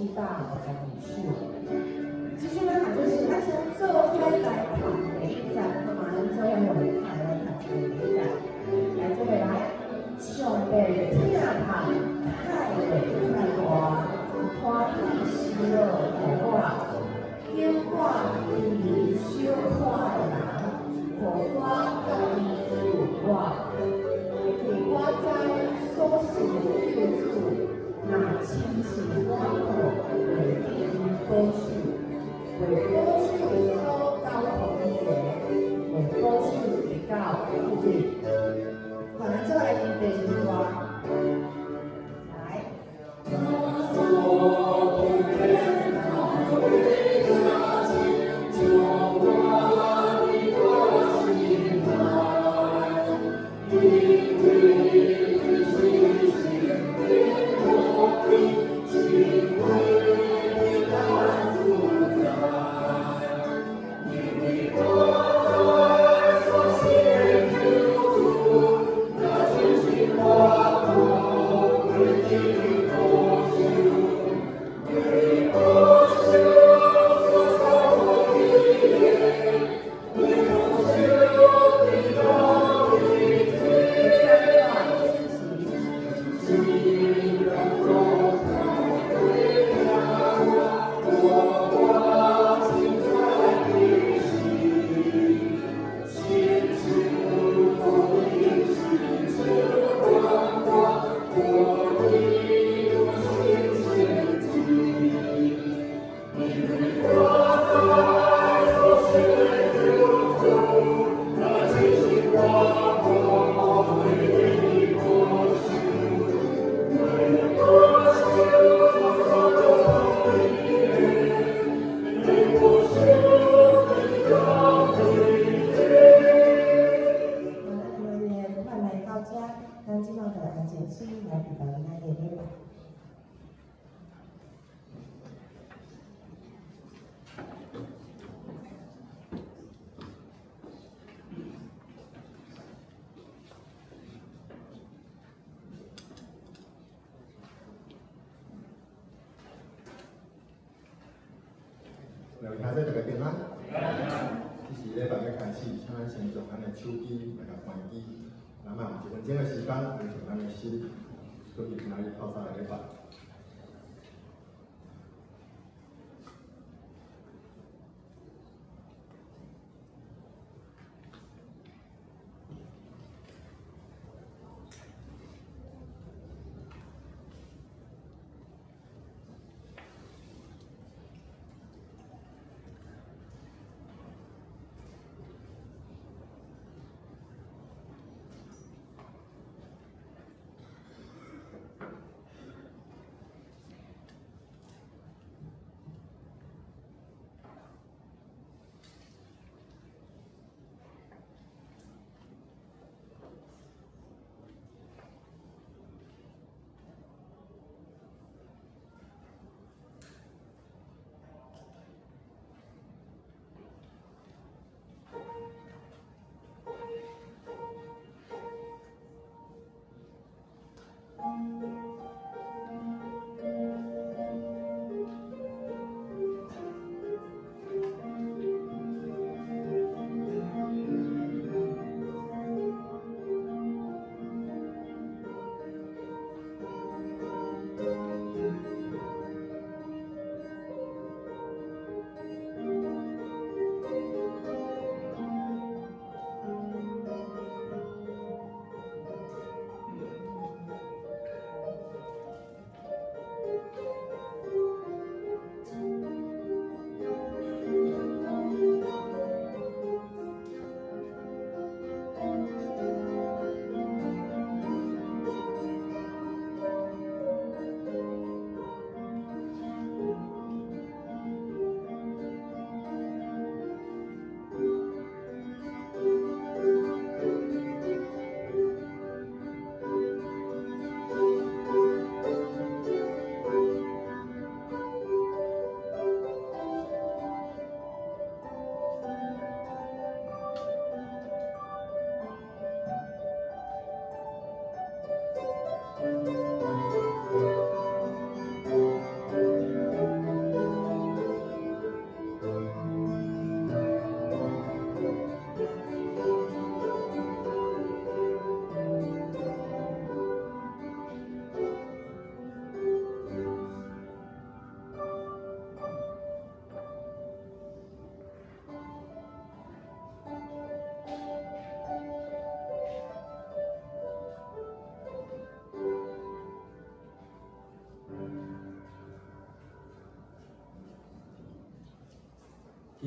452首。繼續來看，就是咱先做伙來讀第一節，好嘛？咱做伙來讀來讀第一節，來做伙來。上帝疼痛，太袂太大，歡喜喜樂予我，叫我治小可的人，予我家己救我。因為我知所信的救主，若親信我好，會得伊保守，會保守所交託伊的，會保守直到永遠。好，咱做來念第二段。來。 第三段，是。好，咱今仔日的分享來到這，咱這擺就來安靜心來預備今仔日的禮拜。各位兄弟，大家平安。這是禮拜欲開始，請咱先將咱的手機來共關機，咱嘛有一分鐘的時間，安靜咱的心，準備今仔日透早的禮拜。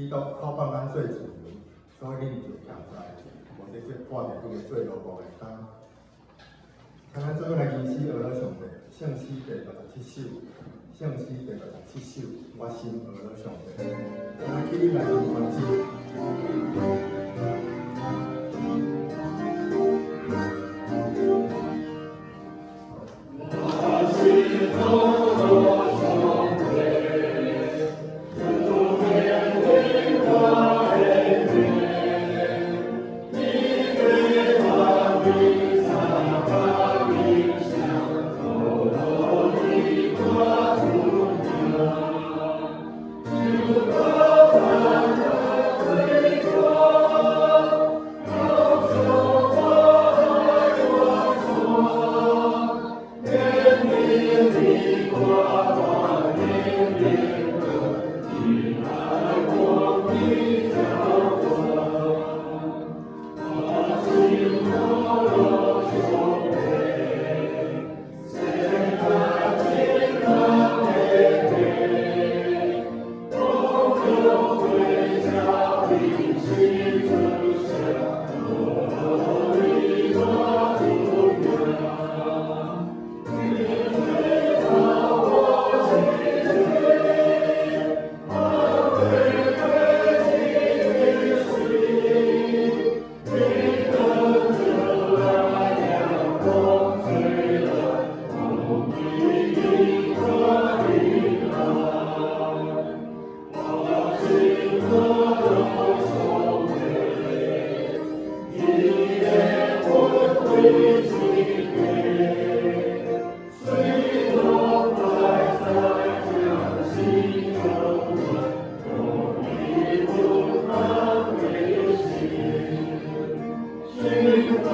基督討放咱做自由，所以恁就徛在，無得說掛佇這个做奴僕的擔。請咱做伙來吟詩呵咾上帝，聖詩第67首，聖詩第67首，我心呵咾上帝。請咱起立來吟全詩。我心呵咾上帝，主面對我的面，你對我的三甲理想，呵咾你我主名，就高讚的罪錯，永久我愛我主，憐憫你我萬年的恩，你愛我的教訓，我心呵咾上帝，聖大健康的地，永久歸家平息主下，呵咾你我主名，你最早我心碎，我回歸的水，你得救來了風吹來，無比我的愛，我心呵咾上帝，你的恩惠之地，水多快在江西中，我的不放归心，心可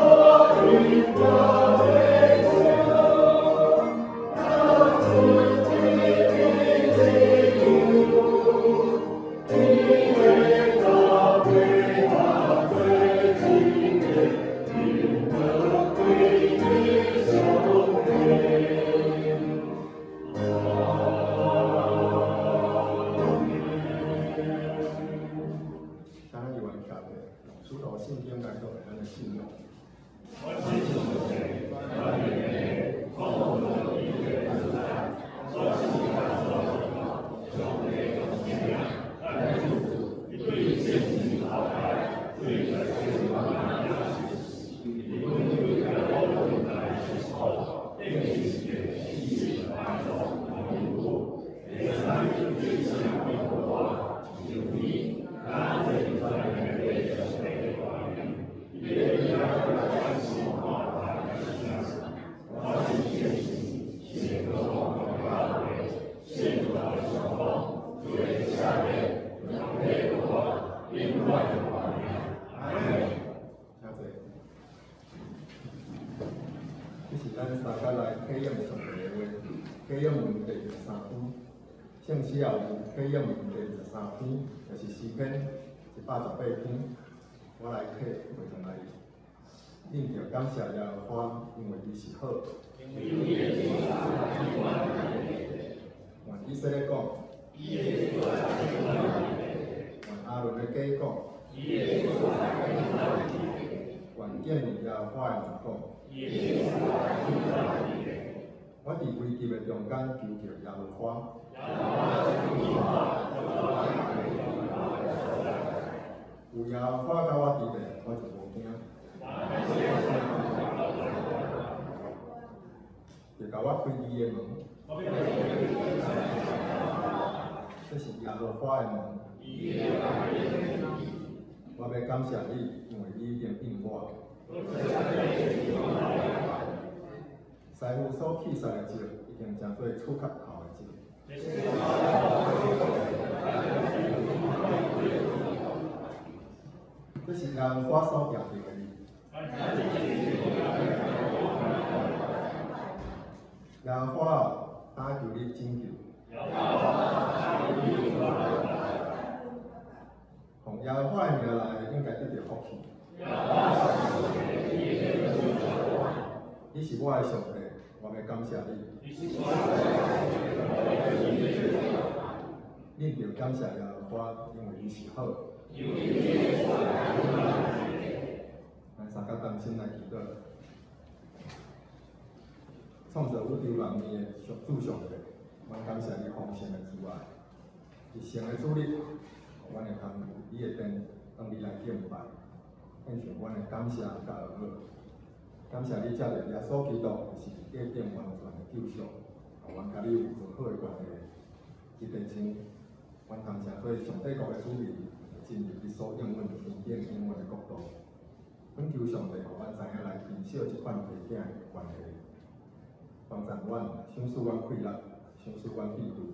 以我的酒，到此地的自由，你的高贵大最敬虔，应得归的上帝。請咱猶原徛著，用使徒信經來作為咱的信仰。我信上帝，全能的創造天地的主宰，所生佮所造，上帝的聖名，咱的救主，伊對天時頭來，對在世萬也是實，伊本對耶和華來是好，定是的四萬族萬民，第三對神的話，就比咱這在的上帝的話語，伊的名來是看我是天使，是個王教會，信徒的上方，主的下面，兩個話，永遠的話。阿門。請坐。這是咱三甲來體驗上帝的話，體驗文第23篇，聖詩也有體驗文第23篇，就是詩篇118篇。我來體會上來，恁著感謝耶和華，因為伊是好。願以色列講，願亞倫的家講，願敬畏耶和華的人講。我佇危急的中間求告耶和華。有耶和華佮我佇咧，我就無驚。就共我開義的門，這是耶和華的門。我欲感謝你，因為你已經應我。師傅所棄殺的石，已經成做厝角頭的石。這是耶和華所定定的日。耶和華啊，打求你拯救。奉耶和華的名來的，應該得著福氣。你是我的上帝，我欲感謝你。恁著感謝耶和華，歌，因為伊是好。咱三甲同心來祈禱。創造宇宙萬物的主上帝，阮感謝你豐盛的慈愛。佇聖的主日，予阮會通佇你的殿向你來敬拜，獻上阮的感謝佮頌好。感謝你藉著耶穌基督是價頂完全的救贖，予阮佮你有和好的關係。這地上，阮通成做上帝國的子民，進入你所應允天頂永遠的國度。懇求上帝，予阮知影來珍惜這款父囝的關係，幫助阮，賞賜阮氣力，賞賜阮智慧，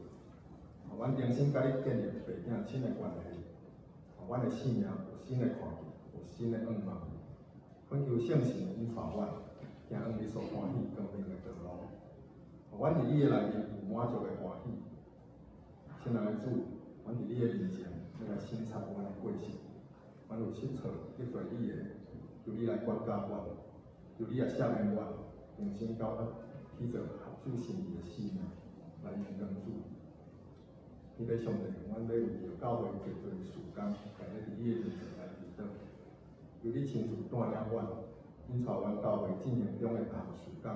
予阮重新佮你建立父囝親的關係，予阮的生命有新的看見，有新的願望。懇求聖神引帶阮，行往你所歡喜光明的道路，予阮佇你的內面有滿足的歡喜。親愛的主，阮佇你的面前，欲來省察阮的過失，阮有失錯得罪你的，求你來管教阮，求你來赦免阮，重新交阮去做合主心意的生命，來榮光主。天父上帝，阮欲為著教會濟濟事工，共你佇你的面前來祈禱，求你親自帶領阮，引帶阮教會進行中的各項事工，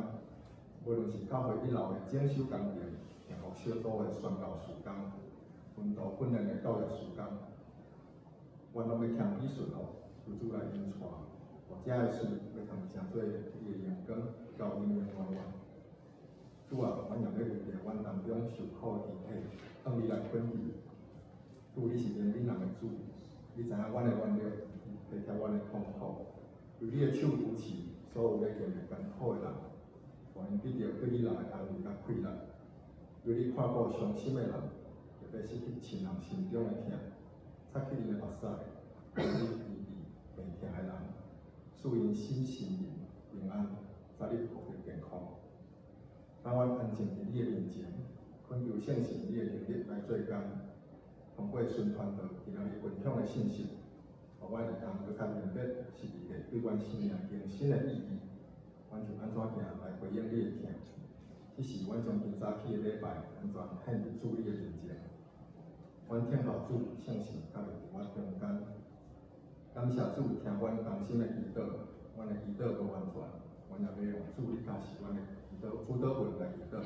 無論是教會一樓的整修工程、幸福小組的宣教事工、門徒訓練的教育事工，阮攏欲謙卑順服，求主來引帶，予這个事欲通成做你的榮光，到永永遠遠。主啊，阮也欲為著阮當中受苦的肢體，向你來懇求。主，你是憐憫人的主，你知影阮的軟弱，體貼阮的痛苦，求你的手扶持所有咧經歷艱苦的人，予𪜶得著對你來的安慰佮氣力。求你看顧傷心的人，特別失去親人心中的疼，擦去𪜶的目屎，求你醫治病痛的人，賜𪜶身心靈平安，早日復得健康。當阮安靜佇你的面前，懇求聖神你的能力來做工，通過宣傳道今仔日分享的信息，予阮會通閣較明白十字架對阮生命更新的意義。阮就按怎行來回應你的疼。這是阮將今早起的禮拜，完全獻佇主你的面前。阮聽候主聖神降臨佇阮中間，感謝主聽阮同心的祈禱，阮的祈禱無完全，阮也欲用主你教示阮的祈禱主禱文來祈禱。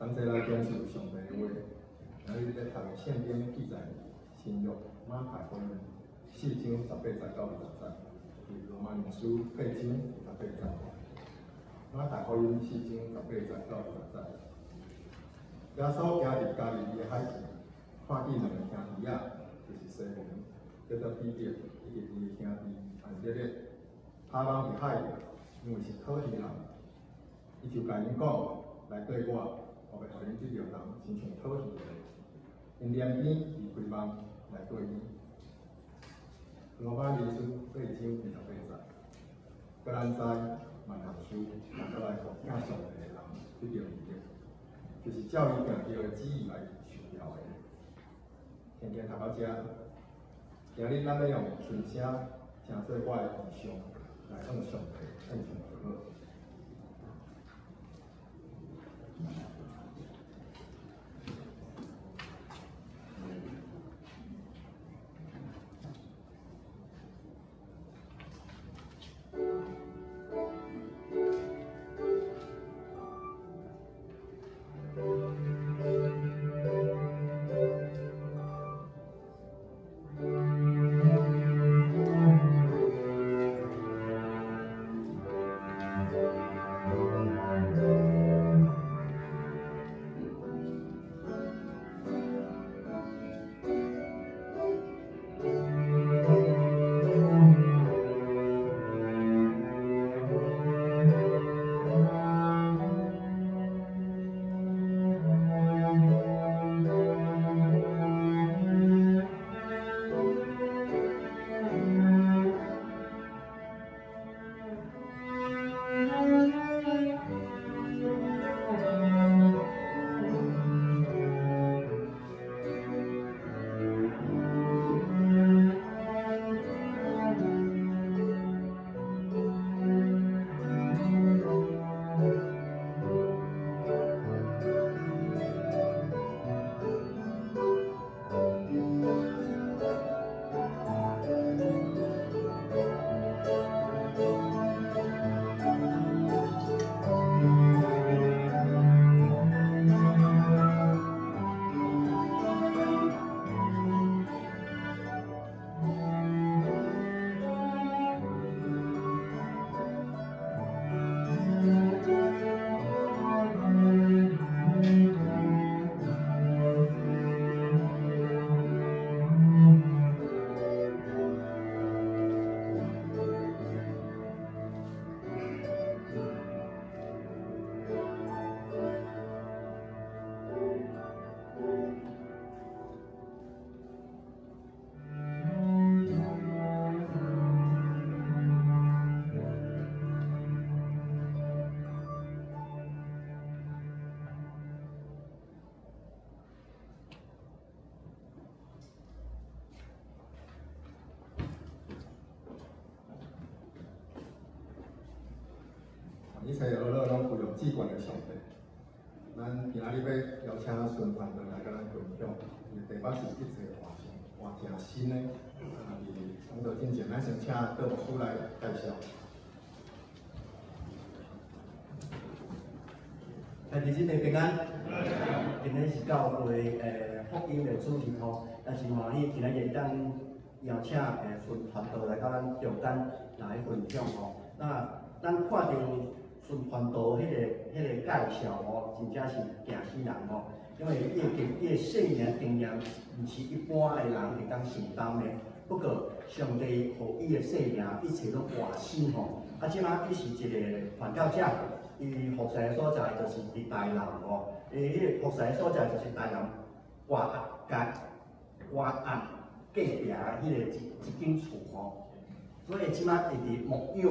同齊來重視上帝的話，今日咧讀的聖經記載新約馬太福音四章十八節到二十節，佇羅馬人書八章二十八節。馬太福音四章十八節到二十節。耶穌行入加利利的海邊，看見兩个兄弟仔，就是西門，叫做彼得，以及伊的兄弟安德烈，拋網佇海裡，因為是討魚人，伊就共𪜶講：來綴我，我欲予恁得著人，親像討魚的。𪜶連天離開網來綴伊。羅馬人書八章二十八節，閣咱知萬項事，嘛閣來予疼上帝的人得著利益，就是照伊定著的旨意來受召的。聖經讀到遮，今日咱欲用琴聲聽做我的異象來向上帝獻上祈禱。至懸的上帝。咱今仔日欲邀請孫傳道來佮咱分享，伊的題目是一切換成換成新的。啊，佇講道進前，咱先請郭牧師來介紹。兄弟姊妹平安，今日是教會福音的主日吼，也真歡喜今仔日會當邀請孫傳道來到咱中間來分享吼。那咱看著孫傳道彼個介紹吼，真正是驚死人吼，因為伊的生命經驗毋是一般的人會當承擔的。不過上帝予伊的生命一切攏換新吼，啊，這馬伊是一個傳教者。伊服侍的所在就是佇台南吼，伊彼個服侍的所在就是台南歌仔街、歌仔隔壁的彼個一間厝吼。所以這馬伊佇牧養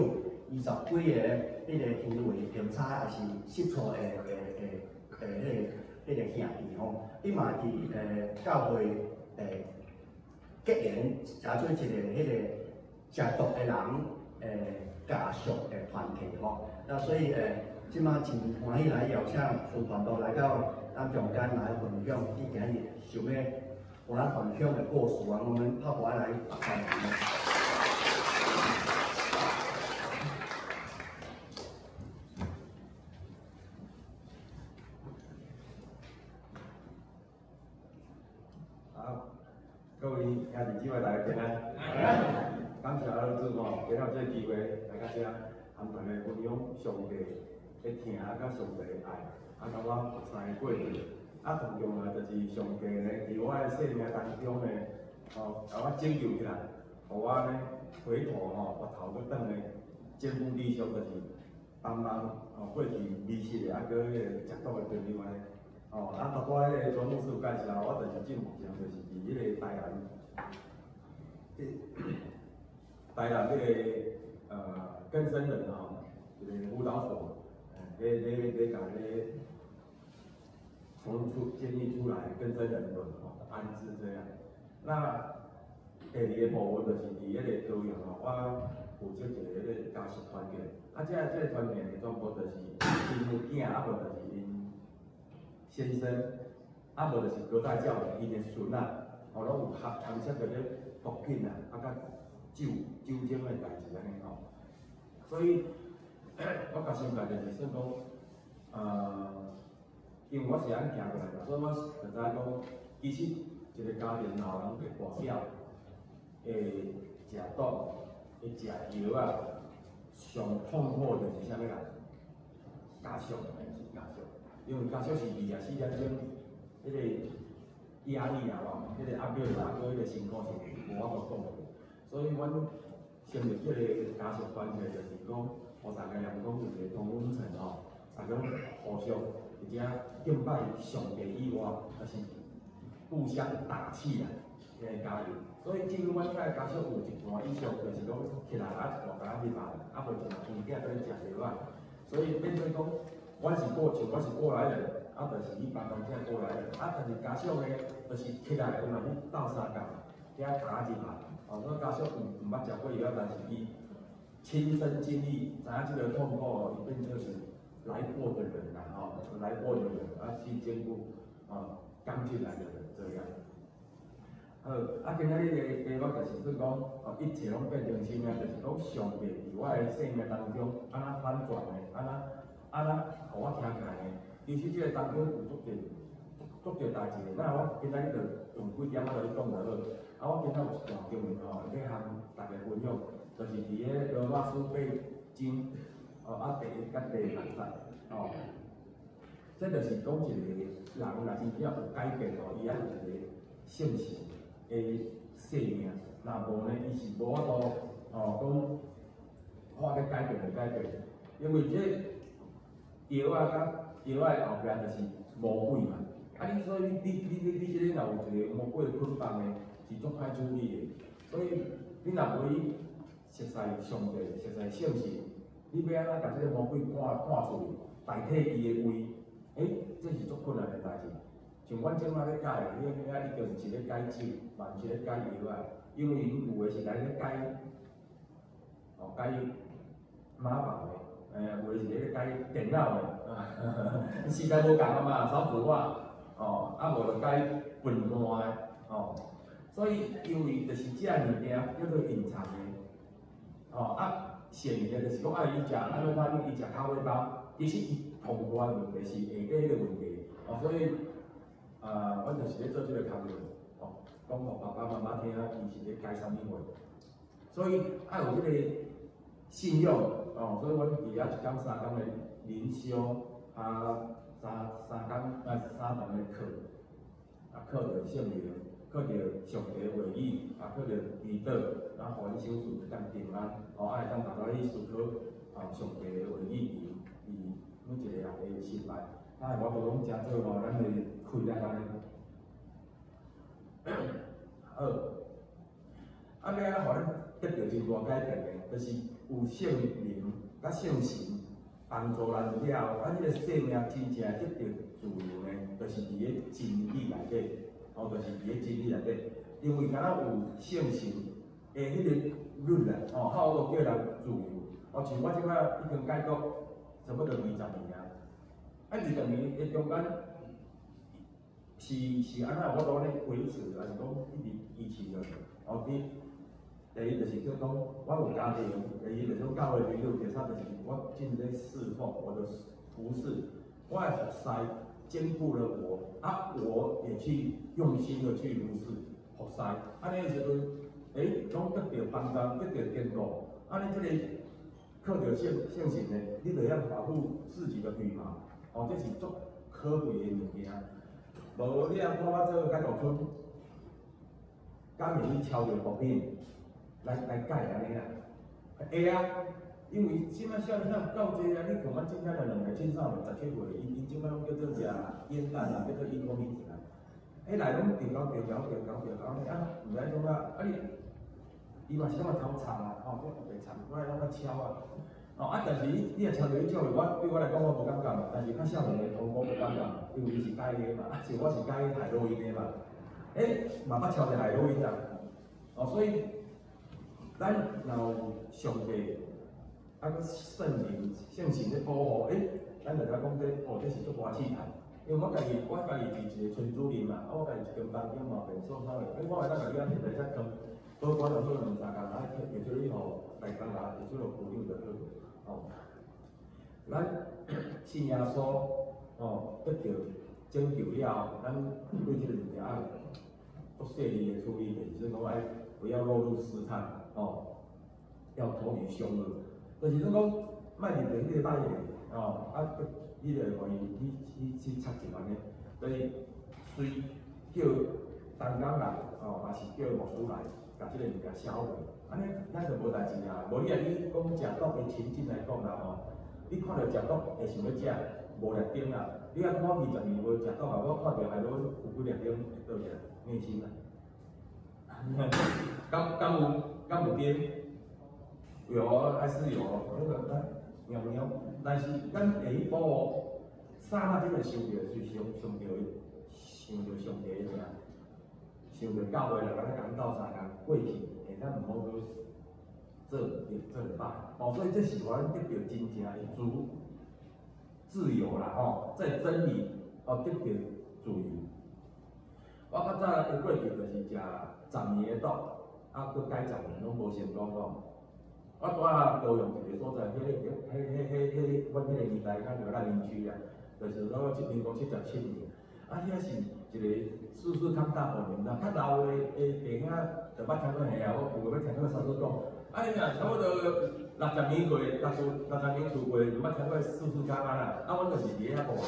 20幾个彼個行為偏差，抑是失錯的彼個兄弟吼。伊嘛佇教會結緣，成做一個彼個食毒的人家屬的團體吼。那所以這馬真歡喜來邀請孫傳道來到咱中間來分享，伊今日想欲予咱分享的故事啊，我們拍鼓來歡迎。好，各位兄弟姊妹大家平安。感謝阿主吼，今日有這個機會來到遮，和大家分享上帝的疼佮上帝的愛，啊，佮我服侍的過程，啊，同重要就是上帝呢，佇我的生命當中呢，吼，共我拯救起來，予我呢回頭吼，回頭閣轉來，肩負理想，就是幫忙吼過去迷失的，啊，閣彼個食毒的朋友按呢，吼，啊，拄仔彼個莊牧師有介紹，我就是進目前就是佇彼個台南，台南彼個更生人吼，一個輔導所。咧共咧從出監獄出來，更生人的吼安置這樣。那第二个部分就是佇彼个高雄吼，我負責一个彼个家屬團體。啊，這個團體呢，全部就是𪜶的囝，啊無就是𪜶先生，啊無就是隔代教養𪜶的孫仔，吼攏有含涉著咧毒品啊，啊佮酒精的代誌按呢吼。所以，我較心介就是算講，因為我是按呢行過來嘛，所以我就知影講，其實一個家庭若有人會跋筊，會食毒，會食藥仔，上痛苦就是啥物人？家屬，是家屬，因為家屬是24點鐘，彼個壓力啊，吼，彼個壓力啊，閣彼個辛苦是無法度講的。所以，阮成立這個家屬團體，就是講，予大家人講有一個同溫層吼，大家互相佇遮敬拜上帝以外，也是互相打氣啦，加油。所以進入阮遮家屬有一半以上，就是講起來啊，一半共仔入來，啊無一半邊囝佇咧食藥仔。所以變做講，阮是過像我是過來人，啊，就是去幫忙遮過來人，啊，但是家屬呢，就是起來有嘛去鬥相共，遐共仔入來。哦，所以家屬毋捌食過藥，但是伊親身經歷，知影這個痛苦，伊變做是來過的人啦，吼，來過的人，啊，去兼顧啊，剛進來的人這樣。好，啊，今仔日的題目就是算講，哦，一切攏變成新的，就是講上帝佇我的生命當中，按怎反轉的，按怎予我聽起來的。其實這個當中有足濟足濟代誌的，那我今仔日就用幾點仔來講就好。啊，我今仔有一段經文吼，欲和大家分享，就是佇个羅馬書8章，哦，啊，第一佮第六節，吼。這就是講一個人若真正有改變吼，伊愛有一個聖神的生命，若無呢，伊是無法度吼講看欲改變就改變，因為這藥仔佮藥仔的後壁就是魔鬼嘛。啊，你所以你這个若有一個魔鬼的捆綁呢，是足歹處理的。所以你若無去熟似上帝、熟似聖神，你欲按怎共這个魔鬼趕出去，代替伊的位？這是足困難的代誌。像阮這擺咧改的，彼已經毋是咧改酒，嘛毋是咧改藥仔，因為𪜶有的是來咧改，哦，改馬房的，有的是咧改電腦的，時代無仝啊嘛，少子化，哦，啊無就改笨爛的，哦，所以因為就是這个物件叫做隱藏的，哦啊，顯明的就是講啊，伊食安怎講，伊食口尾包，其實伊痛苦的問題是下底彼個問題，哦，所以啊，阮就是咧做這個工作，哦，講予爸爸媽媽聽，伊是咧改啥物貨，所以愛有這個信用，哦，所以阮佇遐一工三工的靈修，啊，三三工啊三堂的課，啊，靠著聖靈，靠著上帝話語，啊，靠著祈禱，啊，予阮守住會當平安，哦，啊，會當達到去思考，啊，上帝的話語佇每一個人的心內，啊，我無講誠做吼，咱會開來按呢。好，啊，欲按怎予咱得著真大改變的，就是有聖靈佮聖神幫助咱了後，咱這个生命真正得著自由呢，就是佇咧真理內底，哦，就是佇咧真理內底，因為敢若有聖神的彼個律啊，哦，較好叫人自由。哦，像我這擺已經解國差不多二十年啊，啊，二十年的中間是按怎有法度按呢維持，還是講一直維持落去？哦，第一就是叫講我有家庭，第二就是講教會朋友，第三就是我盡力侍奉我的服事，我的服侍兼顧了我，啊，我也去用心的去服侍服侍，按呢時陣，欸，攏得著幫助，得著堅固，按呢這个靠著聖神的，你就會曉保護自己的羽毛，哦，這是足可貴的物件。無你按看我做解毒村，敢會去抄著毒品來改按呢啦？會啊，因為這擺少年仔夠濟啊！你看阮這遐的兩个青少年17歲，𪜶這擺攏叫做食煙彈啊，叫做煙火米子啊。彼來攏著猴著猴著猴著猴啊，毋知創啥啊你，伊嘛是攏偷插啊，吼，這白插，我來攏愛敲啊。哦啊，但是你若抄著彼種的，我對我來講我無感覺嘛。但是較少年的同胞有感覺，因為伊是改的嘛，啊像我是改海洛因的嘛，欸，嘛捌抄著海洛因啊。哦，所以咱若有上帝啊，閣聖靈、聖神咧保護，欸，咱就會講這哦，這是足大試探。因為我家己是一個村主任嘛，啊，我家己一間房間嘛便所啥的，欸，我會當家己仔摕來遮裝，保管了好兩三工，啊，提出去予大工人，提出予區長就好。哦，咱信耶穌，哦，得著拯救了後，咱對這個物件愛足細膩的處理，就是講愛不要落入試探，哦，要脫離兇惡，就是講莫入著彼個歹的，哦，啊，你就會予伊去插入按呢，所以隨叫同工來，哦，抑是叫牧師來，共這个物件銷毀，按呢咱就無代誌啊。無你若你講食毒的情境來講啦吼，你看著食毒會想欲食，無粒燈啊。你按看20年無食毒啊，我看著海螺有幾粒燈會倒去內心啊。敢有燈？有還是有，那個喵喵。但是咱會去保護，啥仔真個想著是想想著想著上帝的名，想著教會人安呢共鬥相共過去，會當毋好閣做做袂歹。哦，所以這是阮得著真正的自由啦吼，在真理哦得著自由。我較早的過去就是食十年的毒，啊，閣改十年攏無成功吼。我拄仔高雄一個所在，彼个、彼、彼、彼、彼，阮彼个年代較著難民區啊，就是說民國77年，啊，遐是一個四四康大本營啦，較老的弟兄就捌聽過嘿啊，我有個欲聽過啥物講，啊，你若差不多60年過，60年厝過，就捌聽過四四康啊啦，啊，阮就是佇遐過的。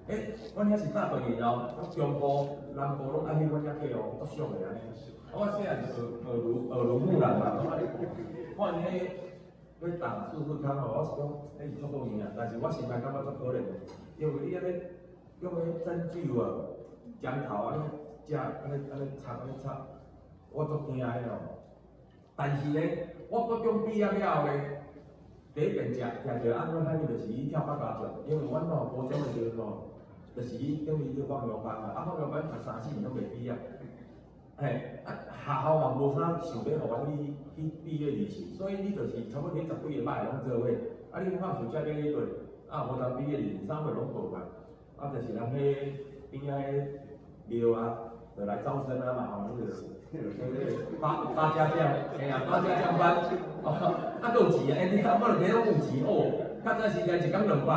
欸，阮遐是大本營哦，中部、南部攏愛去阮遐過哦，足俗的按呢。啊，我細漢就耳濡目染嘛，啊，你看彼欲打四四康吼，我是講，彼是足好物啊，但是我心內感覺足可憐的，因為你按呢用彼針灸啊、針頭按呢食，按呢插按呢插，我足驚的哦。但是呢，我國中畢業了後呢，第一遍食聽著按阮彼邊就是去跳八家將，因為阮吼國中的時陣吼，就是去等於去放牛班啊，啊放牛班讀三四年攏袂畢業。嘿，啊學校嘛無啥想欲予阮去比這個利息，所以你就是差不多十幾个擺攏做伙，啊你放暑假欲去對，啊，無當畢業23歲攏無嘛，啊，就是人彼邊仔彼廟啊，就來招生啊嘛，吼，那個八八家將，嘿啊，八家將班，哦，啊，閣有錢啊，欸，你看我就記得攏有錢哦，較早時代一工兩百，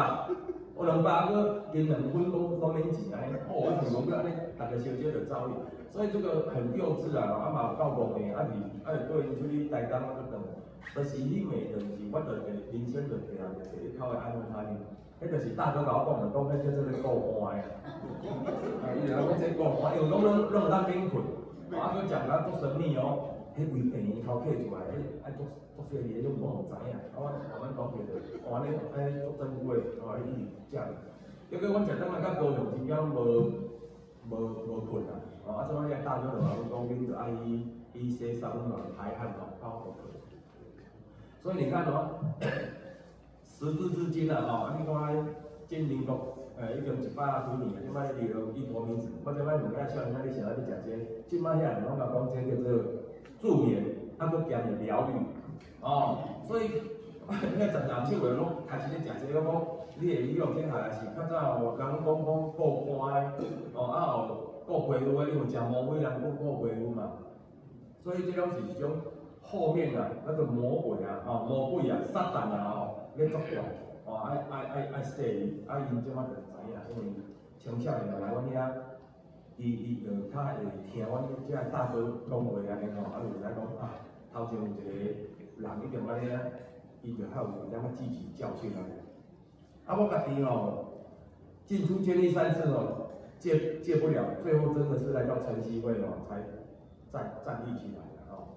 哦，兩百閣加兩分攏攏免錢啊，哦，我想講閣按呢，逐个小姐就走去，所以這個很幼稚啊，啊嘛有夠戇的，啊是啊是綴𪜶出去台東啊閣轉來，但是彼暝就是我就會人生就提來一個口的安非他命，彼就是大哥共我講的，講彼叫做咧顧肝的，啊，伊就講這顧肝，因為講攏攏會當免睏，啊，閣食甲足神秘哦，彼規病院頭客出來，彼愛足足細膩，種我毋知影，啊，我阮同學就哦按呢按呢足珍貴，哦伊食，結果阮食轉來到高雄真正無無無睏啊，哦啊，這擺遐大哥就共阮講，恁著愛去去洗三溫暖排汗哦，較好睏。所以你看哦，時至至今啊，吼，你看建民國，已經一百幾年啊，這擺利用依託咪酯，我這擺問遐少年仔，你啥愛欲食這個？這擺遐人攏共講這叫做助眠，啊，閣兼會療癒，哦，所以遐十廿七歲攏開始咧食這個，我講你會用這下是較早人講講顧肝的，哦，啊有顧皮膚的，因為食魔鬼人閣顧皮膚嘛，所以這攏是一種後面啊，那個魔鬼啊，哦，魔鬼啊，撒旦啊，吼，咧作怪，哦，愛愛愛愛洗伊，啊，𪜶這擺就知影，因為青少年來阮遐，伊伊就較會聽阮這个大哥講話按呢吼，啊，就知講啊，頭前有一個人一定按呢啊，伊就較有淡薄仔汲取教訓按呢。啊，我家己吼，進出監獄三次哦，戒戒不了，最後真的是來到晨曦會哦，才站站立起來的吼。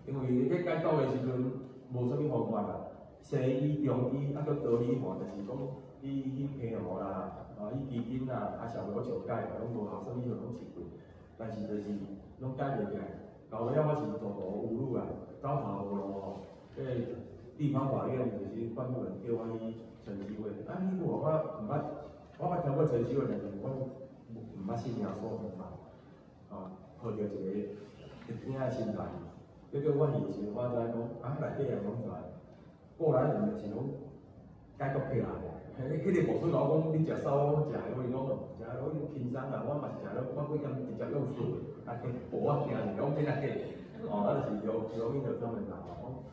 因為咧戒毒的時陣，無啥物方法啦，西醫、中醫，啊，閣道理吼，就是講你去平和啦，啊，去基金啦，啊，社會閣少解，攏無效，啥物藥攏試過，但是就是攏解袂起來。到尾仔我是走投無路啊，走投無路吼，彼个地方法院就是管護人叫我去晨曦會，啊，彼我毋捌，我捌聽過晨曦會，但是我毋捌信耶穌，毋捌，啊，抱著一個會驚的心態。結果我去的時陣，我知影講，啊，內底人攏在，過來人就是攏解毒起來的。彼彼個牧師共我講，你食燒，我食的，我伊講食的我輕鬆啊，我嘛是食了，我幾工直接用素的，啊，無我驚是講真啊假？哦，啊，就是劉劉明的專門來哦。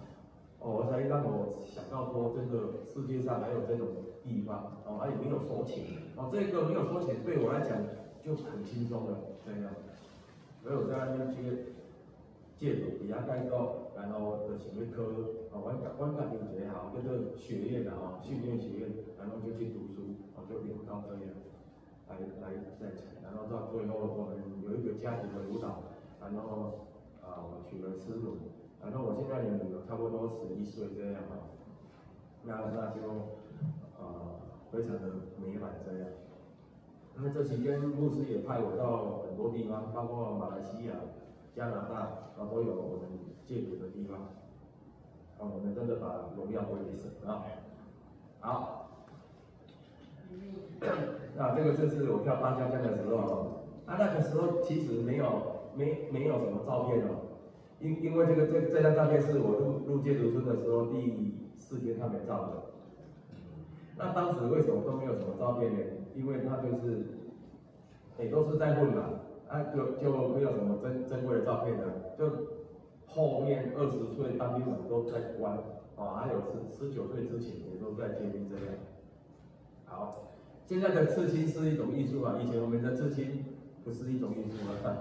哦，我才讓我想到說，真的世界上還有這種地方，哦，啊也沒有收錢，哦，這個沒有收錢對我來講就很輕鬆了，這樣。所以我在那邊去戒毒，佇遐戒毒，然後就想欲考，哦，阮家阮家己有一個校叫做學院啊，吼，訓練學院，然後就去讀書，哦，就念到這樣，來來再然後到最後我們有一個家庭的輔導，然後啊，我娶了師母，然後我現在的女兒差不多11歲這樣哈，那那就非常的美滿這樣。那這期間牧師也派我到很多地方，包括馬來西亞、加拿大，啊都有我們戒毒的地方。啊，我們真的把榮耀歸給神啊。好，那這個就是我跳八家將的時候，啊那個時候其實沒有沒沒有什麼照片哦，因因為這個這這張照片是我入入戒毒村的時候第四天他們照的。那當時為什麼都沒有什麼照片呢？因為他就是，也都是在混嘛，啊就就沒有什麼珍珍貴的照片了，就後面20歲當兵的都在關，哦，還有十19歲之前也都在監獄這樣。好，現在的刺青是一種藝術啊，以前我們的刺青不是一種藝術啊，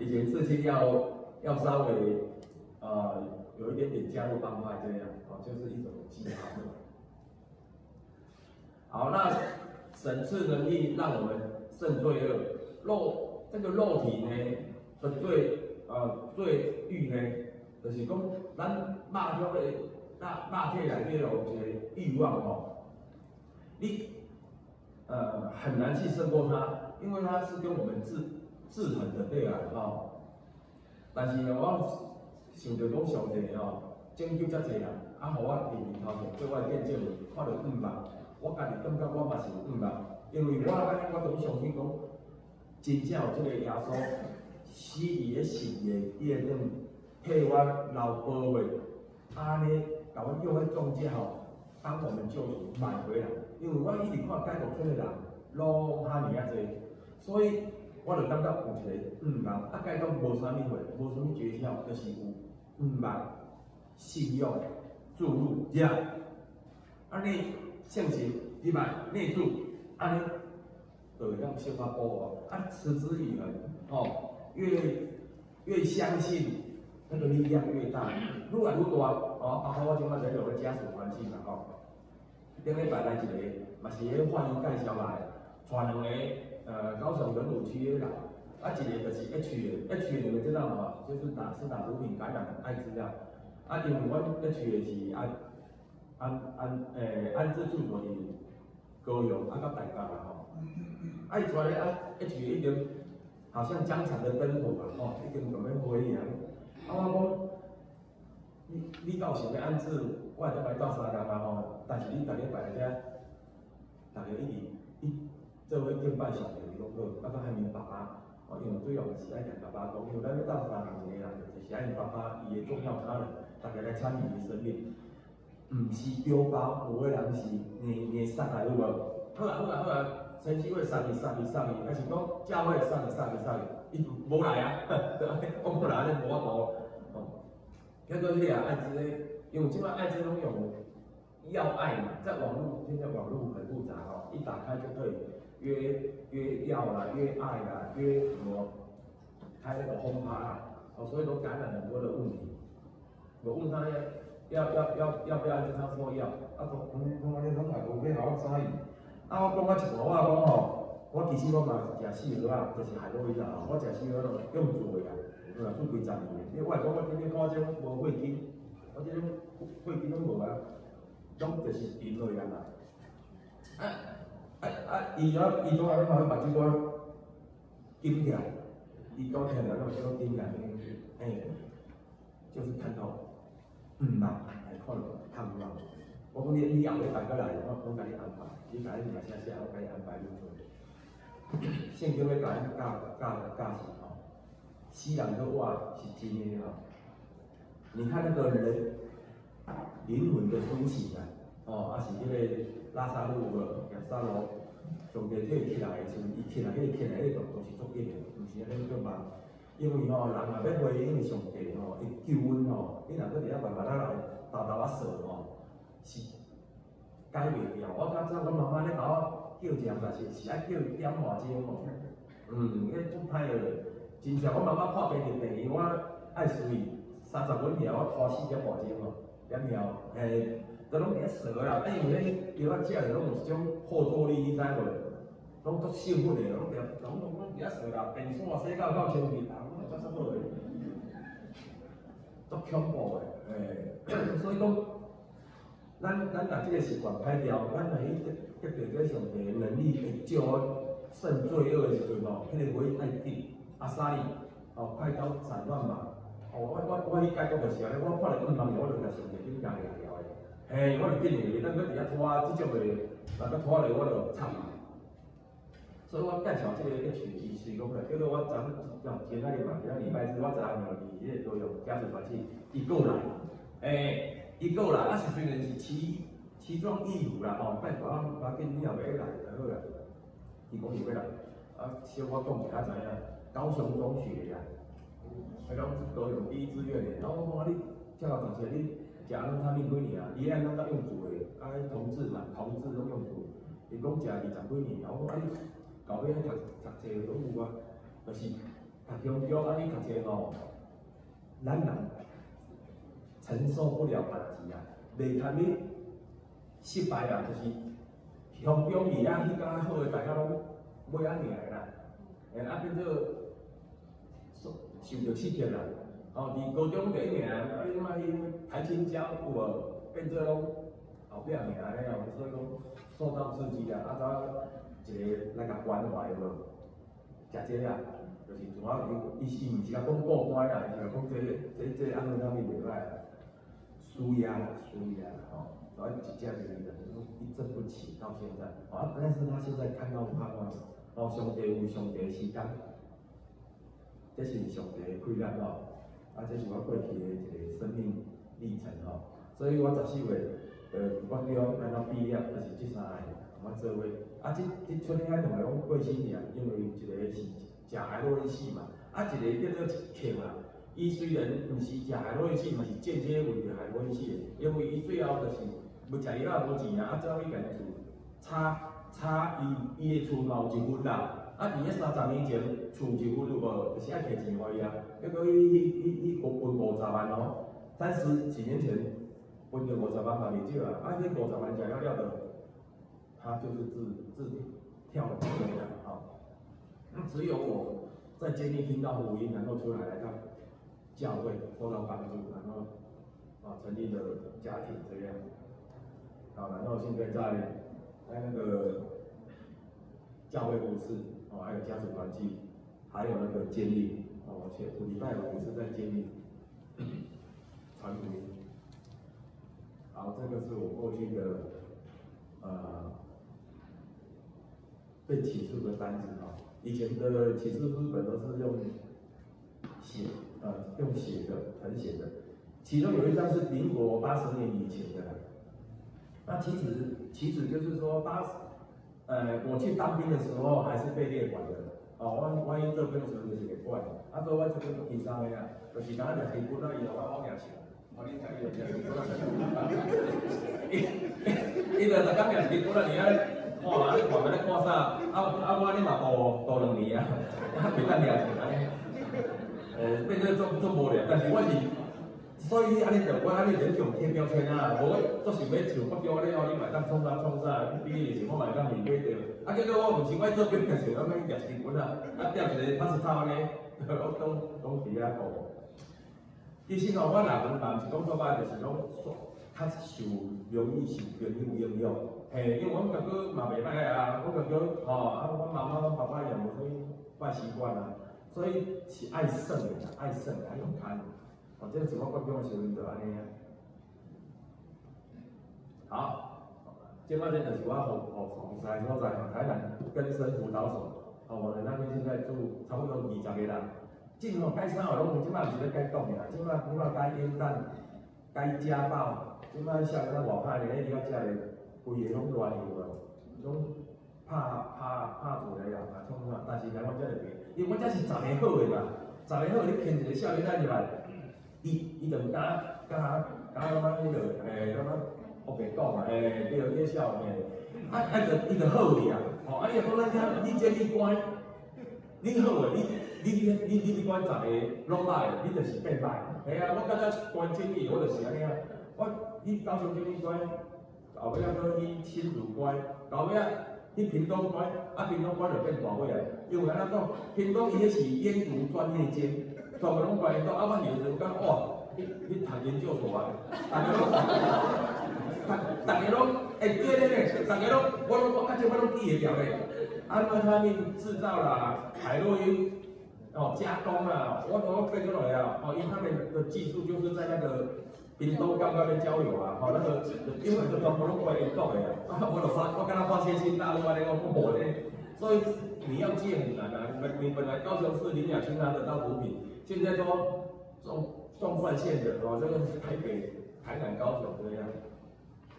以前刺青要要稍微有一點點加入幫派這樣，哦，就是一種記號。好，那神賜能力讓我們勝罪惡，肉這個肉體呢的罪罪慾呢，就是講咱肉體的肉肉體內底有一個慾望哦，你很難去勝過它，因為它是跟我們制制衡的對啊吼。但是我想著講上帝吼拯救遮濟人，啊，予我佇面頭前做我的見證人，看著五萬，我家己感覺我嘛是有五萬，因為我按呢我總相信講，真正有這個耶穌死佇咧十字架頂替我流寶血，按呢共阮用彼重價吼，幫我們救贖買回來。因為我一直看解毒村的人攏哈爾仔濟，所以我就感覺有一個毋望，啊解毒無啥物貨，無啥物訣竅，就是有毋望、信用、注入，這樣。按呢聖神入來內住，按呢就會當小可補哦。啊，持之以恆，哦，越相信那個力量越大，愈來愈大。哦，包括我這擺在做個家屬團契嘛，吼。頂禮拜來一個，嘛是彼法醫介紹來，帶兩個高雄仁武區的人，啊一個就是 H 的，H 的你們知道無？就是打毒品感染艾滋啊。啊，因為阮 H 的是安置住所佇高雄，啊到台北啦吼。啊，伊帶咧啊 H 已經好像將殘的燈火啊，吼，已經準備火去啊。啊，我講，你敢有想欲安置？我會當共你鬥相共啊吼，但是你逐禮拜來遮，逐家一直一做伙敬拜上帝，伊講好，啊，閣喊𪜶爸爸，哦，因為主要是愛共爸爸講，因為咱欲鬥相共一個人，就是愛𪜶爸爸伊的重要他人，逐家來參與伊的生命，毋是丟包，有的人是硬硬塞來有無？好啊好啊好啊，神學會送去送去送去，還是講教會送去送去送去，伊無來啊，我無來按呢無法度，哦，結果彼個艾滋咧，因為這擺艾滋攏用藥愛嘛，在網路現在網路很複雜哦，一打開就可以約藥啦，約愛啦，約什麼開那個轟趴啦，哦，所以都感染很多的問題。我問他要不要安置，他說要，啊，講講講按呢攏也無欲予我參與。啊，我講到一半，我講吼，我其實我嘛是食四盒仔，就是海洛因啊，我食四盒攏用做的啊，有做幾十年的。你我會講我頂日看這種無血筋，我這種血筋攏無啊，攏就是沉落啊嘛。啊啊啊！伊啊伊拄仔咧看目睭我緊起來，伊講聽來目睭緊起來，欸，就是看到毋嘛，來看到盼望。我講你後禮拜閣來，我共你安排，你共你名寫寫，我共你安排入厝。聖經咧共咱教教教示吼，死人閣活是真的吼。你看那個人靈魂的甦醒啊，哦，啊是彼個拉撒路無？耶撒羅上帝叫伊起來的時陣，伊起來，彼個起來，彼個動作是足緊的，毋是按呢叫慢。因為吼，人若欲回應上帝吼，會救阮吼，你若閣佇遐慢慢仔來，沓沓仔踅吼，是改袂掉。我較早阮媽媽咧共我叫一項代誌，是愛叫伊點外鐘吼。嗯，彼足歹的，真正阮媽媽破病入病院，我愛隨伊30分爾，我拖4點外鐘吼，了後，嘿，都攏佇遐踅啦。啊，因為彼藥仔食著攏有一種後座力，你知無？攏足興奮的，攏佇遐，攏佇遐踅啦，電線洗到夠清氣，攏足好的，足恐怖的，嘿，所以講，咱若這個習慣歹掉，咱若去得著這上帝的能力會救勝罪惡的時陣吼，彼個回應愛緊，阿薩利，哦，快刀斬亂麻，哦，我去解毒就是按呢，我看著毋茫我就共上帝緊行掠掉的，嘿，我就緊的，咱閣佇遐拖，這種的，若閣拖落我就慘啊。所以我介紹這個 H 伊隨講來，叫做我昨前仔日嘛，今仔禮拜四我昨暗暝佇彼個高雄家屬團契，伊過來，欸，伊過來，啊是雖然是奇裝異服啦吼，拜託啊，無要緊，你若欲來就好啦。伊講伊欲來，啊，小可講一下知影，高雄中學啦，彼攏是高雄第一志願的，然後我講啊，你遮夠讀冊，你食安非他命幾年啊？伊按攏當用做的，啊，同志嘛，同志攏用做，伊講食20幾年，我講啊你。到尾讀讀冊攏有啊，就是讀中中按呢讀冊吼，咱人承受不了打擊啊，袂堪你失敗啦，就是鄉中伊啊，彼較好的大家攏尾仔爾的啦，欸啊變做受著刺激啦，吼，佇高中第一名，啊你莫去台清交有無？變做攏後壁名咧哦，所以講受到刺激啊，啊怎一個來共關懷無？食這啊，就是主要伊毋是共講過關啦，伊是講這按怎啥物袂歹，舒壓啦，舒壓啦吼，所以一食就一陣不起到現在，啊，但是他現在看到盼望，哦，上帝有上帝的時間，這是上帝的氣力吼，啊，這是我過去的一個生命歷程吼，所以我14歲國中，然後畢業，就是這三個同我做伙。啊，這出遐兩個攏過身去啊，因為一個是食海洛因死嘛，啊，一個叫做慶啊。伊雖然毋是食海洛因死，嘛是間接為著海洛因死的，因為伊最後就是無食藥啊，無錢啊，啊，走去共厝炒炒伊伊的厝嘛有一份啦。啊，佇咧30年前，厝一份有無？就是愛提錢予伊啊。結果伊伊伊分五十萬哦，30幾年前分著五十萬嘛袂少啊。啊，彼五十萬食了了就，他就是自跳樓這樣啊。只有我在監獄聽到福音，然後出來來到教會受到幫助，然後啊成立了家庭這樣。好，然後現在在那個教會服事，哦，還有家屬團契，還有那個監獄，哦，而且禮拜五是在監獄傳福音。好，這個是我過去的被起訴的單子啊。以前的起訴書本都是用寫，用寫的，謄寫的。其中有一張是民國80年以前的。那其實就是說80，我去當兵的時候還是被列管的。哦，我去做兵的時候就是會管，啊，所以我這邊足輕鬆的啊，就是敢若掠支棍仔，伊就我我舉槍，我恁聽伊就掠支棍仔，伊就逐工掠一支棍仔，佇遐看啊，你看安尼看啥？啊啊，我按呢嘛賭2年啊，啊，袂當掠槍按呢，變做足無聊，但是我是。所以你按呢就我按呢免用貼標籤啊，無我足想欲像國中安呢哦，你嘛會當創啥創啥，你比的時我嘛會當面對著。啊，結果我毋是我做兵的時候，我欲舉一支棍仔，啊，踮一個帕斯塔按呢，我攏佇遐顧。其實吼，我人嘛毋是講做歹，就是講較受容易受朋友影響。嘿，因為阮哥哥嘛袂歹啊，阮哥哥吼，啊，阮媽媽、阮爸爸也無啥物壞習慣啊，所以是愛耍的啦，愛耍的，愛用牽。哦，這是我國中的時陣就按呢啊。好，這擺這就是我服侍的所在，台南根生輔導所。哦，我們那邊現在住差不多20個人。進吼改啥話攏有，這擺毋是咧改毒爾，這擺改煙彈、改家暴，這擺少年仔偌歹呢，伫遐食咧，規个攏亂去無，攏拍拍拍做來啊，創啥？但是來阮遮就袂，因為阮遮是十個好的嘛，十個好，你牽一個少年仔入來。伊就毋敢敢敢感覺彼個，感覺烏白講啊，對，對笑，啊啊就伊就好去啊，吼，啊你若講咱遮，你這你關，你好的，你管十個攏歹，你就是變歹。嘿啊，我感覺關監獄，我就是按呢啊，我去高雄監獄關，後尾仔閣去新竹關，後尾仔去屏東關，啊屏東關就變大尾啊，因為按怎講，屏東伊彼是煙毒專業監。全部攏關煙毒，啊！我去的時陣感覺哇，去讀研究所啊，逐个攏，逐逐个攏，欸，對對對，逐个攏，我攏我較少我攏記會牢咧。安非他命製造啦，海洛因，哦，加工啦，我都背出來啊。哦，因為他們的技術就是在那個屏東剛剛的交流啊，吼，那個因為就全部攏關煙毒的啊，我就發，我敢若發現新大陸按呢，我無咧，所以你要戒很難啊。你本來高雄市林雅清拿得到毒品。現在都縱貫線的哦，這個是台北、台南、高雄這樣，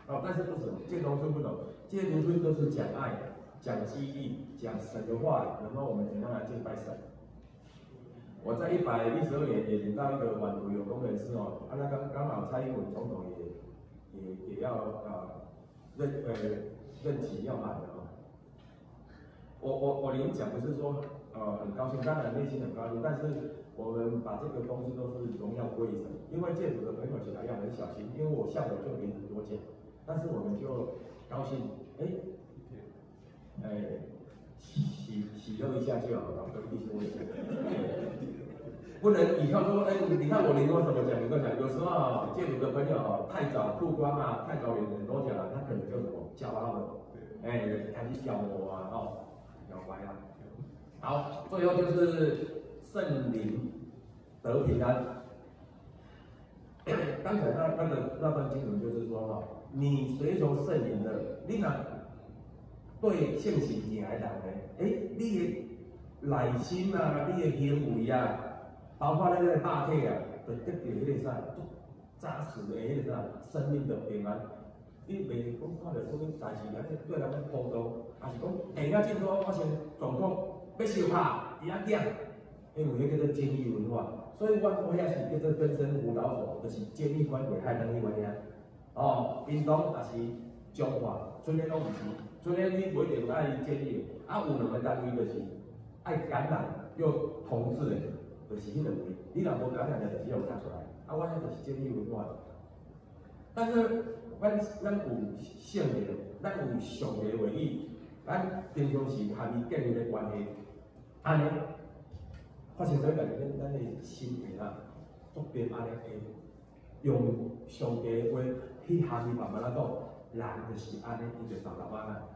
哦，但是不是戒毒村不同，戒毒村都是講愛、講激勵、講神的話，然後我們怎樣來敬拜神。我在112年也領到一個販毒有功人士哦，啊，那剛剛好蔡英文總統也要啊任期要滿了哦。我領獎不是說很高興，當然內心很高興，但是。我們把這個東西都是榮耀歸神，因為戒毒的朋友起來要很小心，因為我像我就領很多獎，但是我們就高興，哎，哎，喜樂一下就好了，跟弟兄們講，不能以後說，哎，你看我領過什麼獎，領過獎，有時候啊，戒毒的朋友啊，太早曝光啊，太早領很多獎了，他可能就什麼驕傲了，哎，開始驕傲啊，哦，搖擺啊，好，最後就是。聖靈得平安。剛才那段經文就是說哈，你隨從聖靈的，你若對聖神行的人呢，欸，你的內心啊，你的行為啊，包括你的肉體啊，就得著彼個啥，足紮實的彼個啥，生命的平安。你袂講看著啥物代誌按呢對人咧波動，抑是講電影進度發生狀況，欲相拍，佇遐講，因為彼叫做監獄文化，所以阮我遐是叫做根生輔導所，就是監獄管鬼害當去阮遐。哦，屏東也是彰化，賰咧攏毋是，賰咧你無一定愛監獄，啊有兩个單位就是愛感染又同志的，就是彼兩位，你若無感染的，就只有看出來。啊，阮遐就是監獄文化。但是，咱有聖靈，咱有上帝話語，咱平常時和伊建立的關係，按呢發生啥物代誌，咱的心會啊，足平按呢會用上帝的話去和伊慢慢仔講，人就是按呢，伊就沓沓仔啊，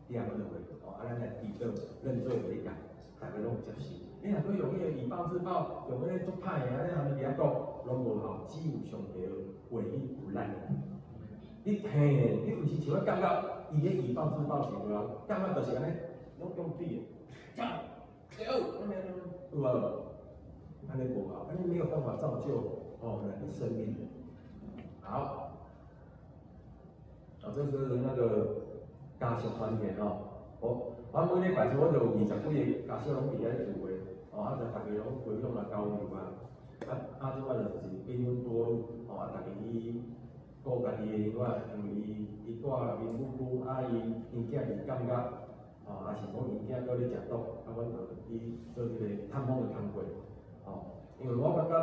聽阮的話，哦，啊，咱來祈禱、認罪悔改，逐家攏有接受。你若閣用彼個以暴制暴，用彼個足歹的按呢和伊佇遐講，攏無效，只有上帝的話語有力量。你嘿，你毋是像我感覺，伊咧以暴制暴是無效，感覺就是按呢，攏用比的，對，有無？按呢無效，按呢沒有辦法造就哦人的生命。好，啊，這是那個家屬團體吼，我每禮拜我就有二十幾个家屬攏佇遐聚會，哦，啊，就逐家攏分享啊交流啊，啊，這擺就是兵分多路，哦，啊，逐家去顧家己的另外，因為伊住民富區，啊，伊𪜶囝伫感覺，哦，抑是講𪜶囝閣咧食毒，啊，阮就去做這個探訪的工作，哦，因為我感覺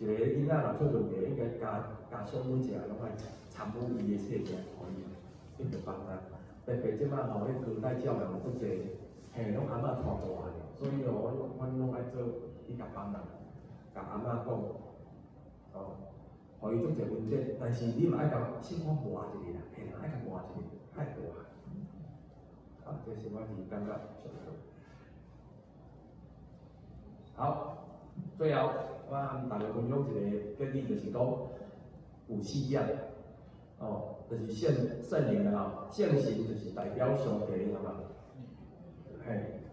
一個囡仔若出問題，應該家長每一个攏愛參與伊的生命，予伊一直幫他。特別這擺吼，彼隔代教養足濟，嘿，攏阿嬤帶大的，所以吼，阮攏愛做去共幫人，共阿嬤講，哦，予伊足濟文件，但是你嘛愛共小可磨一下啦，嘿，愛共磨一下，愛大。啊，這是我是感覺上好。好，最後我和大家分享一个建議，就是講有四點，哦，就是聖靈啊，吼，聖神就是代表上帝，你知無？嘿，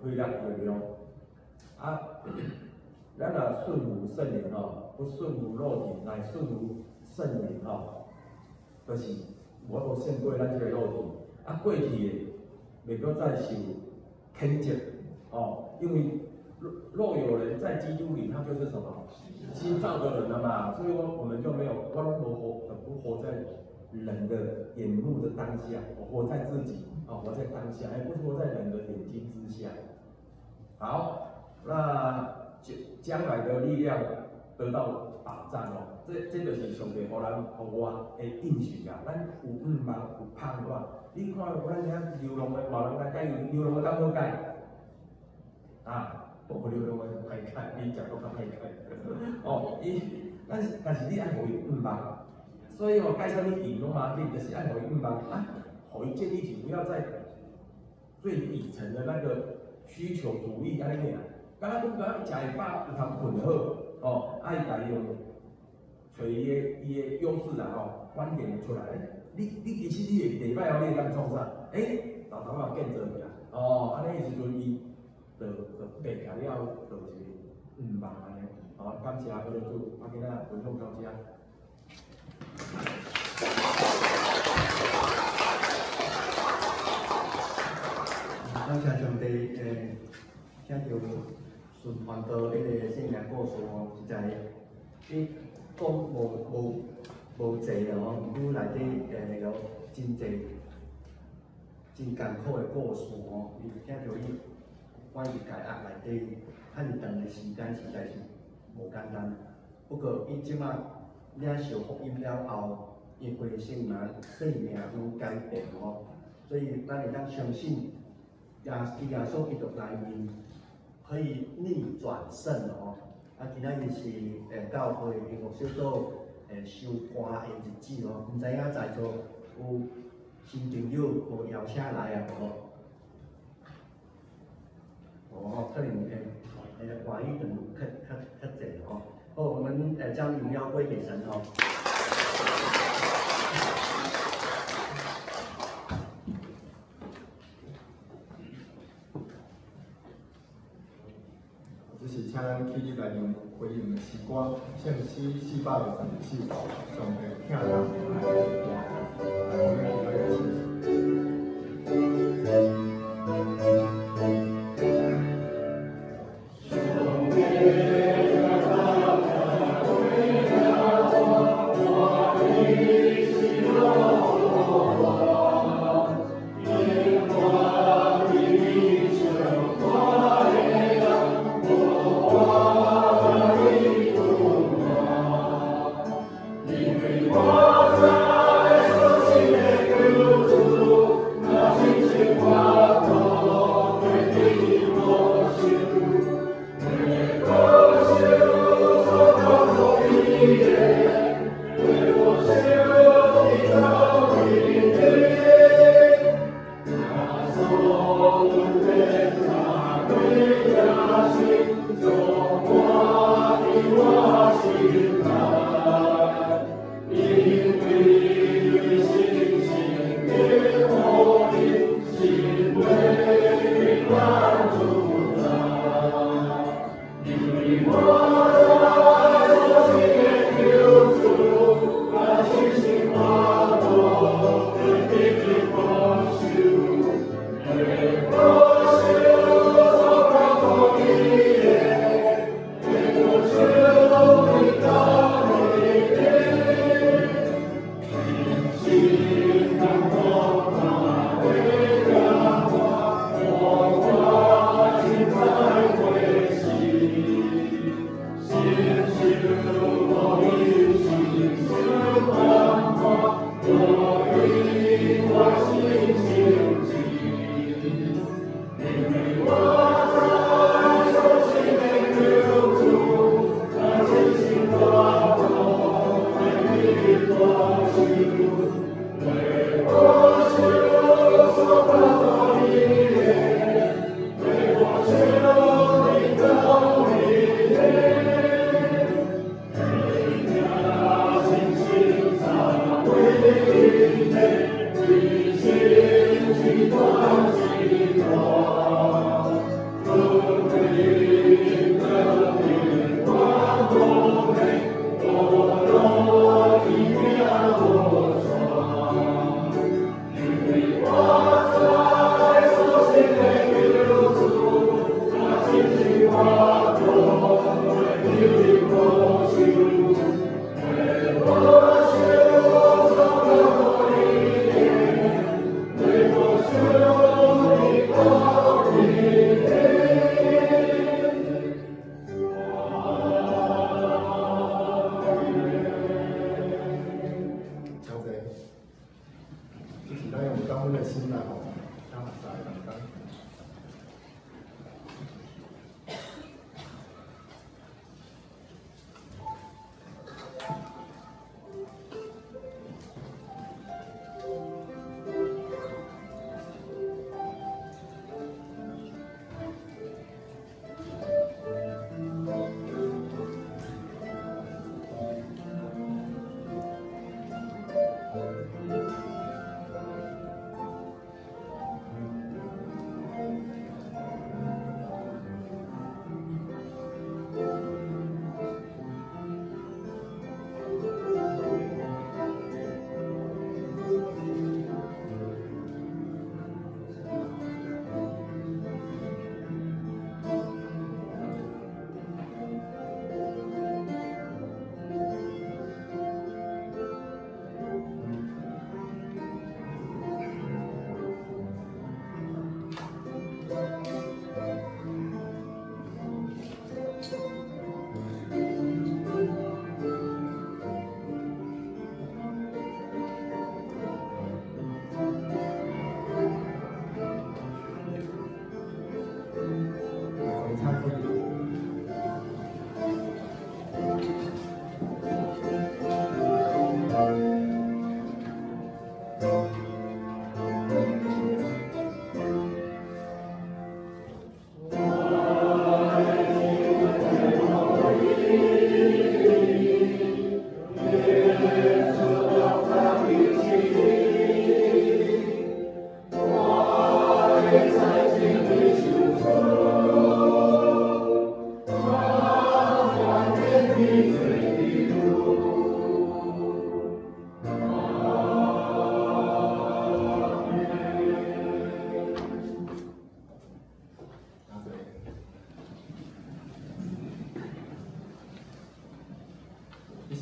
威力力量。啊，咱若順服聖靈吼，不順服肉體，乃順服聖靈吼，就是無法度勝過咱這个肉體。啊，過去的袂閣再受譴責，哦，因為若有人在基督裡，他就是什麼？新造的人了嘛。所以我們就沒有，我攏無活，不活在人的眼目的當下，我活在自己，哦，活在當下，而不是活在人的眼睛之下。好，那將來的力量得到保障哦，這就是上帝予咱予我的應許啊。咱有向望，有盼望。你看，咱遐流浪的，無人來解，流浪的敢好解？啊，無流浪的歹解，你食閣較歹解。哦，伊，但是你愛予伊向望，所以哦，解啥物癮攏無要緊，就是愛予伊向望啊，予伊建立起不要在最底層的那個需求主義按呢爾。敢若講敢若食會飽，有通睏就好，哦，啊伊家己用揣伊的優勢啦吼，觀點出來。你其實你會禮拜後你會當創啥？欸，豆豆仔建造起來，哦，按呢時陣伊就爬起來了，就一个向望按呢。好，感謝各位主，啊，今仔分享到遮。感謝上帝，聽著順傳道彼个生命故事吼，實在伊講無濟啦吼，毋過內底有真濟真艱苦的故事吼。伊聽著伊關於戒壓內底遐爾長的時間，實在是無簡單。不過伊這馬領受福音了後，伊會生命有改變吼，所以咱會當相信耶穌基督內面可以逆轉勝吼。啊，今仔日是教會音樂小組收歌的日子吼，毋知影在座有新朋友無邀請來啊無？哦，可能外語堂較濟吼。好，我們將榮耀歸給神吼。這是是請咱起立來用回應的詩歌，聖詩462首，上帝疼痛愛的來，我們一起來唱。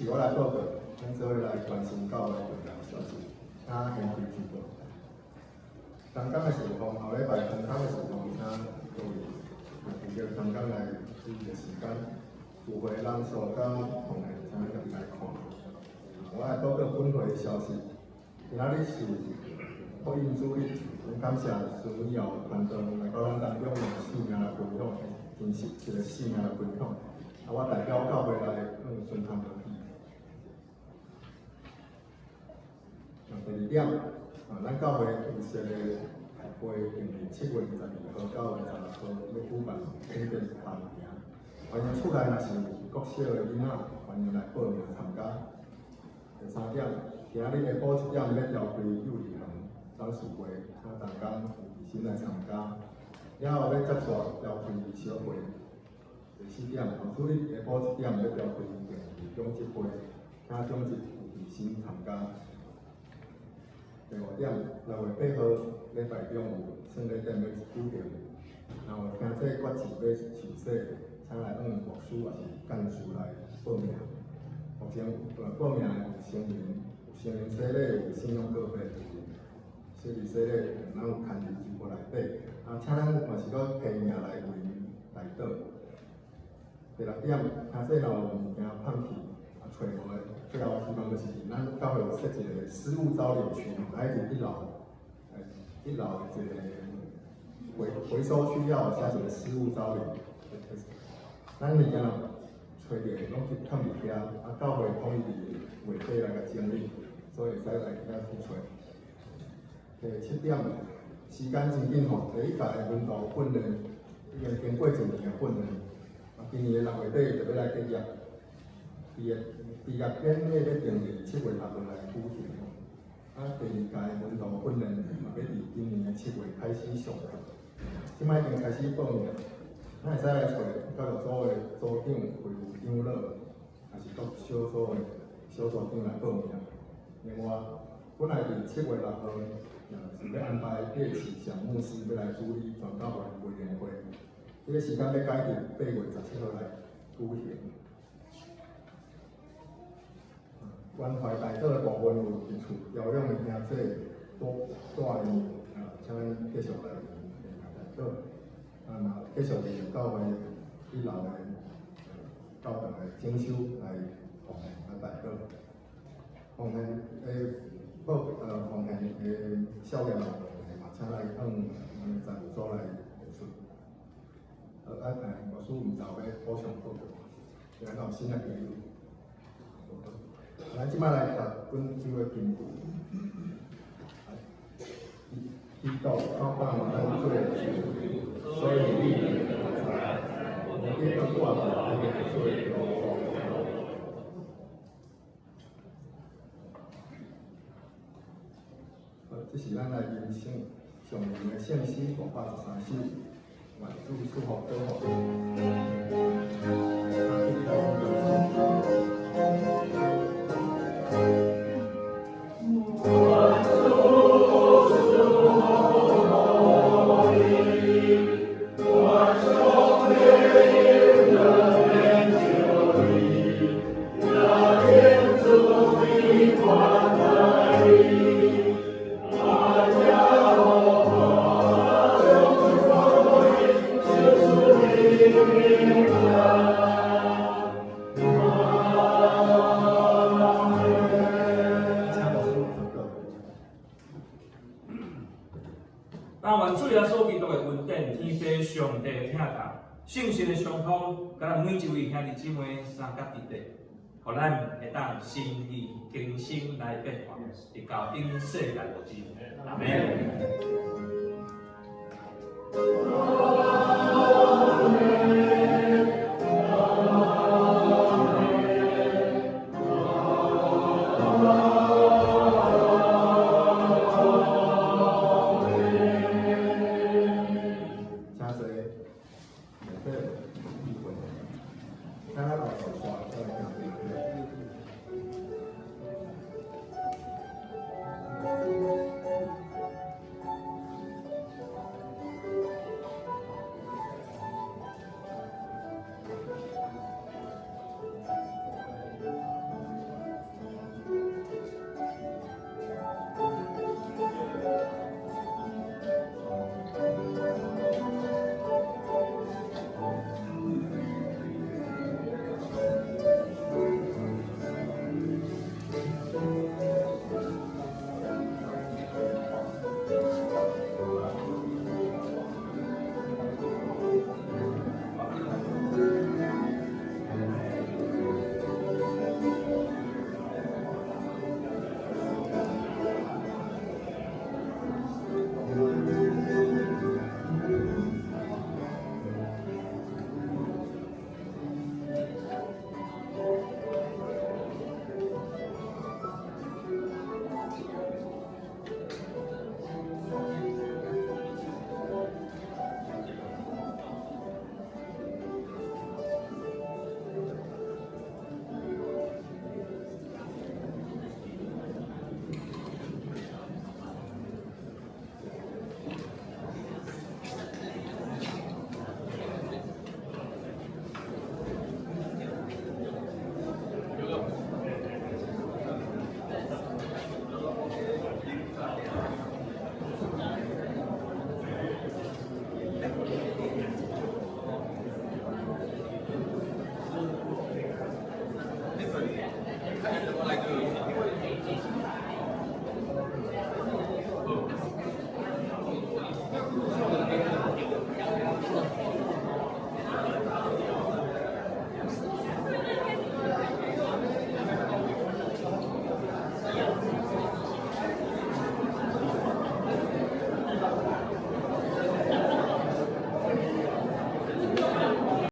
是我來報告，咱做伙來關心教會重要消息，請現場直播。同工的事奉，後禮拜同工的事奉，請各位有負責同工來注意的時間，聚會人數佮奉獻，請家己來看。我來報告本會的消息，今仔日是福音主日，很感謝孫文耀團長來到咱當中用生命來分享，真實一個生命來分享。啊，我代表教會來向孫團長致。第二點，啊，咱教會有設的會定佇7月22號到26號欲舉辦天殿行行，歡迎厝內若是有國小的囡仔，歡迎來報名參加。第三點，今仔日下晡7點欲召開幼兒園董事會，請同工有齊心來參加。了後欲接續召開小會。第四點，後主日下晡7點欲召開定期長執會，請長執有齊心參加。第五點，6月8號禮拜中有聖禮典欲舉行，若有聽說決志欲受洗，請來向牧師抑是幹事來報名。目前報名有成人，有成人洗禮，有信仰告白，有洗禮洗禮，咱有牽佇支簿內底。啊，請咱嘛是閣提名來為代禱。第六點，聽說若有物件放棄，啊，揣無的，最後希望就是咱教會有設一個失物招領區，啊，佇一樓，一樓的一個回收區要寫一個失物招領。咱物件若揣著，攏去囥佇遐，啊，教會統一佇月底來共整理，所以會使來遐去揣。第七點，時間真緊吼，第一屆的門徒訓練已經經過一年的訓練，啊，今年的6月底就欲來結業。畢業典禮欲定佇7月6號來舉行。啊，第二屆的門徒訓練嘛欲佇今年的7月開始上課，這擺已經開始報名，咱會使來揣教育組的組長、會務長老，抑是各小組的小組長來報名。另外，本來佇7月6號，是欲安排葉啟祥牧師欲來主理全教會的委員會，這個時間欲改佇8月17號來舉行。關懷代禱的部分有佇厝療養的兄弟住院，啊，請咱繼續來代禱。啊，若繼續利用教會一樓的教堂的整修來奉獻來代禱。奉獻的報奉獻的少年的嘛，請來向咱的財務組來提出。啊，牧師毋知有欲補充報告，今仔有新的朋友。咱這擺來讀本書的經句。基督靠放咱做主，所以你毋知，無去掛住彼個做奴僕。好，這是咱來吟唱上面的聖詩513首，願主賜福祝福。但願主耶穌基督的恩典、天父上帝的疼痛、聖神的相通，佮咱每一位兄弟姊妹相佮佇咧，予咱會當心意更新來變化，直到永世來無盡。阿們。